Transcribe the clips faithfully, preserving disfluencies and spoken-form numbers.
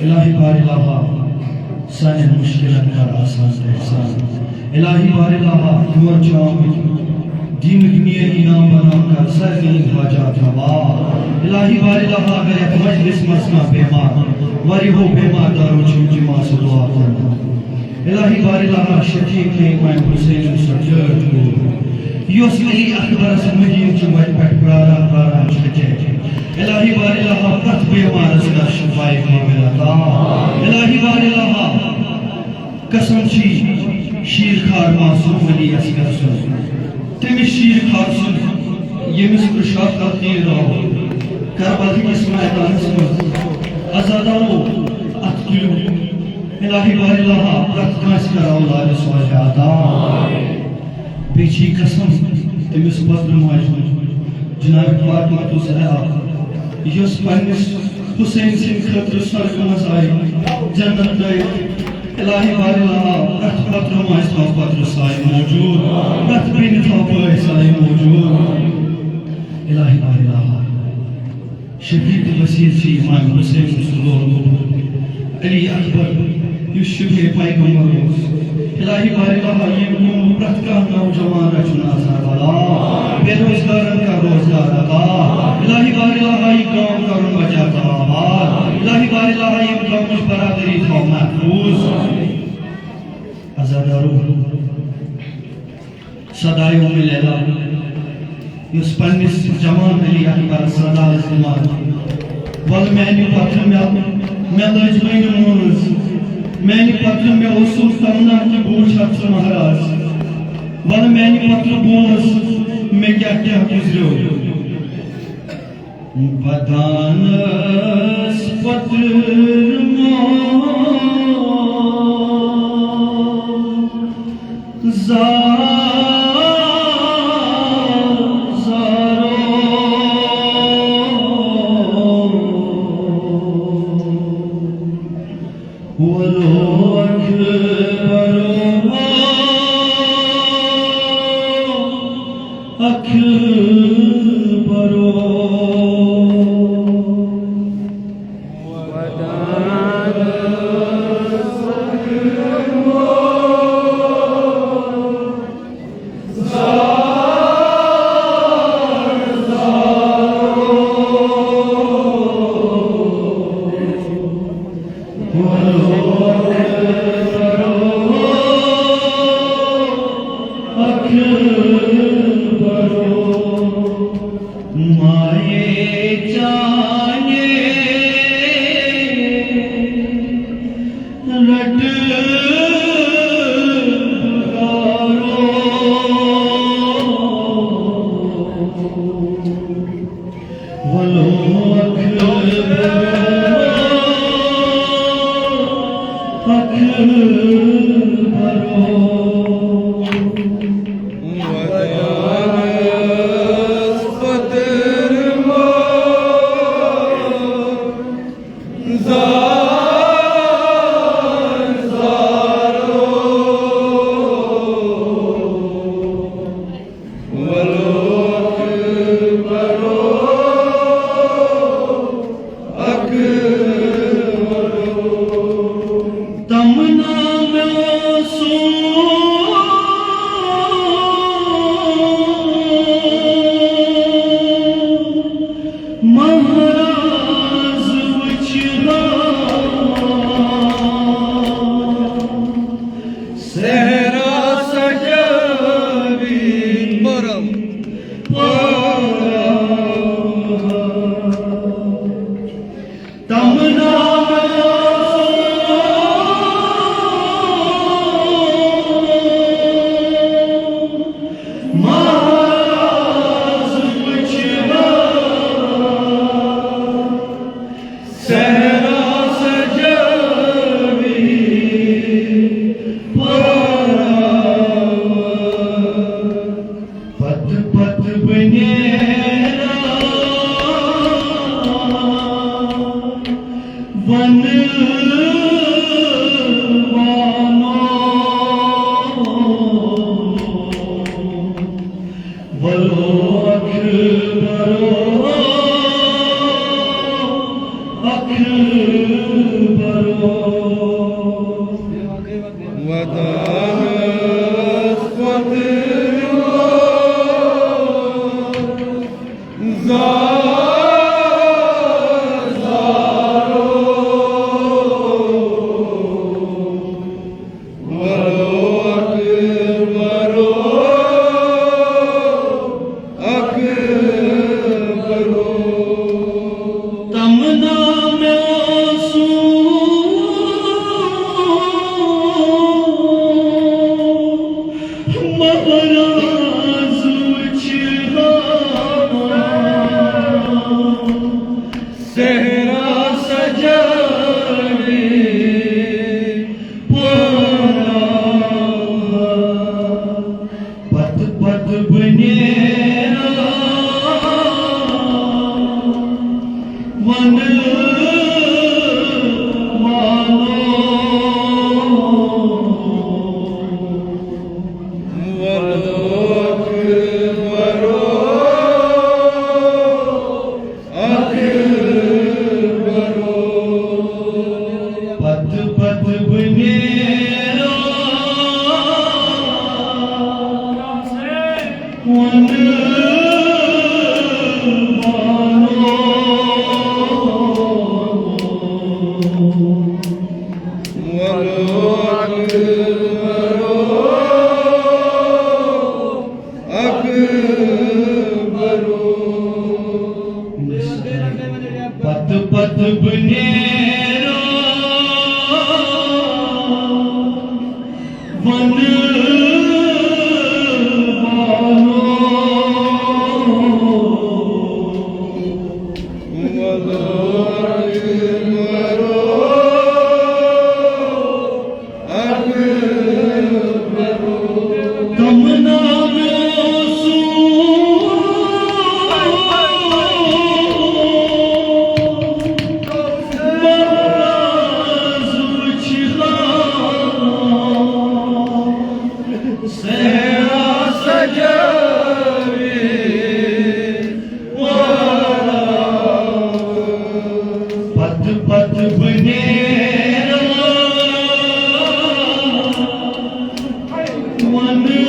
الہی بار الہا، سانٮ۪ن مُشکِلن کر آسان تہٕ احسان۔ الہی بار الہا، یور چھِ آمٕتۍ دیٖنٕکۍ نیر انعام بنان کر سارنٕے ہٕنٛدۍ حاجات روا۔ الہی بار الہا، اگر یتھ مجلس منٛز کانٛہہ بیمار، واریاہو بیمار دارو چھِ یِم جمعہ سُہ دعا کران۔ الہی بار الہا، شفیع امام حسین سۄ ٹٲٹھ کوٗر، یۄس علی اکبرس مدیٖنہٕ چہِ وتہِ پٮ۪ٹھ پراران پراران چھَچے۔ الہی بار الہا، پرٛٮ۪تھ بیمارس کر شفایہِ کامل عطا۔ الہی بار الہا، قسم چھی شیٖر خار معصوم علی اصغر سُنٛد، تٔمِس شیٖر خار سُنٛد، ییٚمِس کُشاد تقدیٖر آو کربلا کِس میدانس منٛز عزادارو اتھ تُلِو۔ الہی بار الہا، پرٛٮ۪تھ کٲنٛسہِ کر اولاد صالح عطا۔ بیٚیہِ چھی قسم تٔمِس پۄپرٕ ماجہِ ہُنٛد، جناب فاطمہ الزہرا، یۄس پننِس حسین سٕنٛدِ خٲطرٕ سۄرگہٕ منٛز آیہِ جنت ترٲوِتھ۔ الہی بار الہا، پرٛٮ۪تھ پۄپرٕ ماجہِ تھاو پۄپرٕ سایہِ موجود، پرٛٮ۪تھ بیٚنہِ تھاو بٲے سایہِ موجود۔ الہی بار الہا، شفیع تہٕ وسیٖل چھِ امام حسین سُنٛد لول محبوب علی اکبر، یُس شبیہ پیغمبر اوس۔ الہی بار الہا، ییٚمہِ قومُک پرٛٮ۪تھ کانٛہہ نوجوان رچھُن آز کربلا، بے روزگارن کر روزگار عطا۔ الہی بار الہا، یہِ گام کرُن بچا تہٕ آباد۔ الہی بار الہا، ییٚمہِ گامٕچ برادری تھاو محفوظ۔ عزادارو، صدائے ام لیلا، یۄس پننِس جوان علی اکبرس صدا ٲس دِوان، ولہٕ میانہِ پتھرٕ مےٚ، مےٚ لٔج وۄنۍ مٲنٛز، میانہِ پتھرٕ مےٚ اوسُم تمنا کہِ بہٕ وٕچھ ہا ژٕ مہراز، ولہٕ میانہِ پتھرٕ بوز مےٚ کیٛاہ کیٛاہ گُزریو۔ ودانس پتر ما زا-، زارو۔ ولو اکبرو اکبرو۔ مایے چانے رٹ بگارو۔ ولو اکبر، اکبر۔ تمنا مےٚ اوسُم مہراز وٕچھِ ہا۔ صحرا سجاوی پورا۔ تمنا مہراز وٕچھِ ہا۔ صحرا سجاوی پورا۔ پتہٕ پتہٕ بہٕ نیران ونہٕ وانو۔ ولو اکبرو، اکبرو، ودانس پتہٕ زا-، زارو، ولو اکبرو، اکبرو۔ تمنا مےٚ اوسُم مہراز وٕچھِ ہا، صحرا سجاوِ پانہٕ۔ پتہٕ پتہٕ بہٕ نیران، وَنہٕ والو، وَلو اکبرو، اکبرو۔ پتہٕ پتہٕ بہٕ نیران، وَنہٕ والو، وَلو اکبرو، اکبرو۔ پتہٕ پتہٕ بہٕ نیران، وَنہٕ والو، وَلو اکبرو، اکبرو۔ تمنا مےٚ اوسُم مہراز وٕچھِ ہا، صحرا سجاوِ پتہٕ پتہٕ بہٕ نیران، وَنہٕ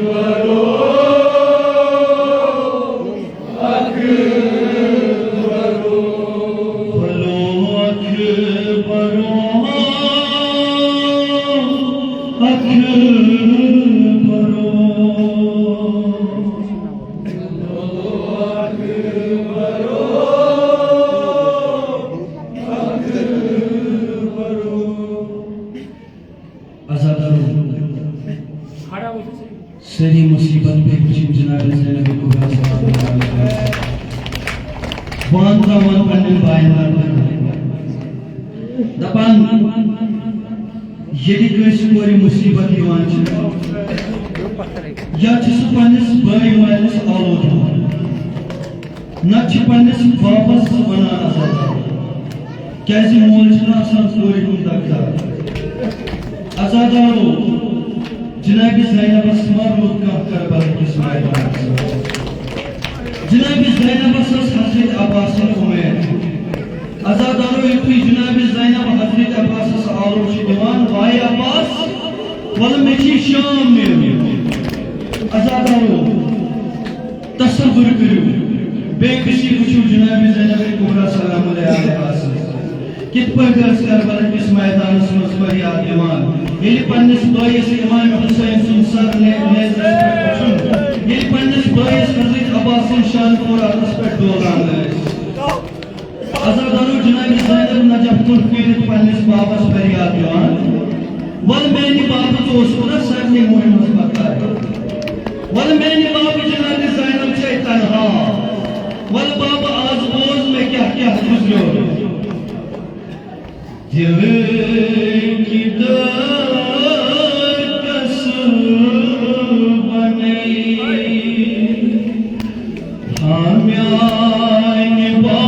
والو، اکبرو، اکبرو، بولو اکبرو، اکبرو۔ عزادارو، سٲری مصیبت پیٚیہِ وٕچھِنۍ جناب زینب کبریٰ سلام اللہ علیہا۔ بہٕ وَنہٕ ترٛاوان پننٮ۪ن باین دپان، ییٚلہِ کٲنٛسہِ کورِ مصیبت یِوان چھِ، یا چھِ سُہ پننِس بٲے مٲلِس آلو دِوان، نتہٕ چھِ پننِس بابس ونان عزادارو، کیازِ مول چھُنہٕ آسان کورِ ہُنٛد دکدار۔ عزادارو، جناب زینبس ما روٗد کانٛہہ کربلا کِس میدانس منٛز؟ جناب زینبس ٲس حضرت عباسٕنۍ اُمید۔ عزادارو، یُتھُے جناب زینب حضرت عباسس آلو چھِ دِوان، واے عباس، وَلہٕ مےٚ چھِ شام نیرُن۔ عزادارو، تصور کٔرِو، بے کشی وٕچھِو جناب زینب کبریٰ سلام اللہ علیہا سٕنٛز۔ کِتھ پٲٹھۍ ٲس کربلا کِس میدانس منٛز فریاد دِوان، ییٚلہِ پننِس بٲیِس امام حسین سُنٛد سر نے-، نیزس پٮ۪ٹھ وٕچھُن، ییٚلہِ پننِس بٲیِس حضرت عباس سٕنٛدۍ شانہٕ پوراتس پٮ۪ٹھ ڈولان ٲسۍ۔ عزادارو، جناب زینب نجف کُن پھیٖرِتھ پننِس بابس فریاد دِوان، وَلہٕ میانہِ بابہٕ، ژٕ اوسُکھ نا سارنٕے مُہمس بکار؟ وَلہٕ میانہِ بابہٕ، جناب زینب چھے تنہا۔ وَلہٕ بابہٕ، آز بوز مےٚ کیٛاہ کیٛاہ گُزریو۔ دل کی دردس بنی ہمیان بابا۔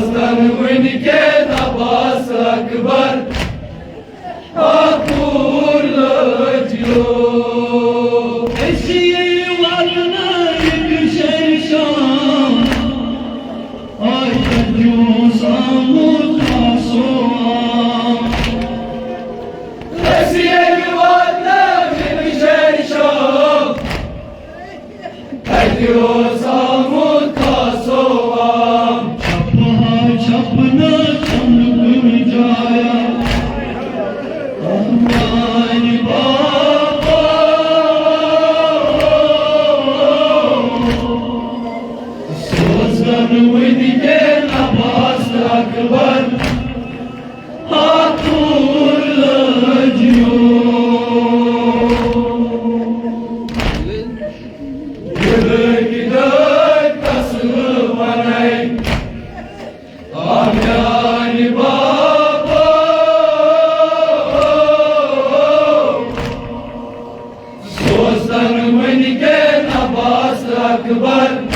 زن وٕنہِ کینٛہہ عباس اکبر، آکوٗر لٲجیو۔ أسۍ یِیِو ولنٲوِتھ شیرِ شام، آے تَتہِ اوس آمُت آسو عام۔ أسۍ ییٚلہِ واتنٲوِتھ شیرِ شام، تَتہِ اوس آمُت آسو عام۔ چھپہٕ ہا چھپہٕ نہٕ تِم کُنہِ جایہِ۔ میانہِ بابا، سوزن وٕنہِ کینٛہہ عباس اکبر، آکوٗر لٲجیو۔ گِدٲے گِدٲے قصہٕ وَنَے، آ میانہِ بابا، سوزن وٕنہِ کینٛہہ عباس اکبر،